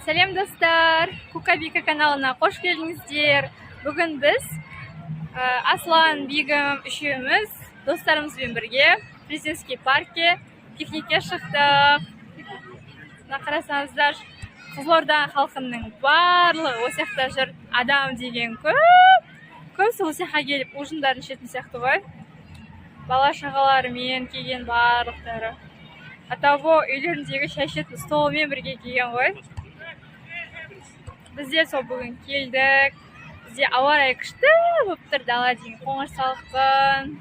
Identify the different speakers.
Speaker 1: Сәлем, достар! Кукабика каналына қош келдіңіздер! Бүгін біз, Аслан, Бегім үшеуміз достарымызбен бірге Президентский паркке пикникке шықтық. Мына қарасаңыздар, Қызылорда халқының барлығы осы жақта жүр. Адам деген көп, көбісі осы жаққа келіп, ужиндарын ішетін сияқты ғой. Бала шағаларымен келген барлықтары. А того үйлеріндегі шай ішетін столымен бірге келген ғой. Біз де сол бүгін келдік. Бізде ауа райы күшті болып тұр, дала деген қоңыр салқын.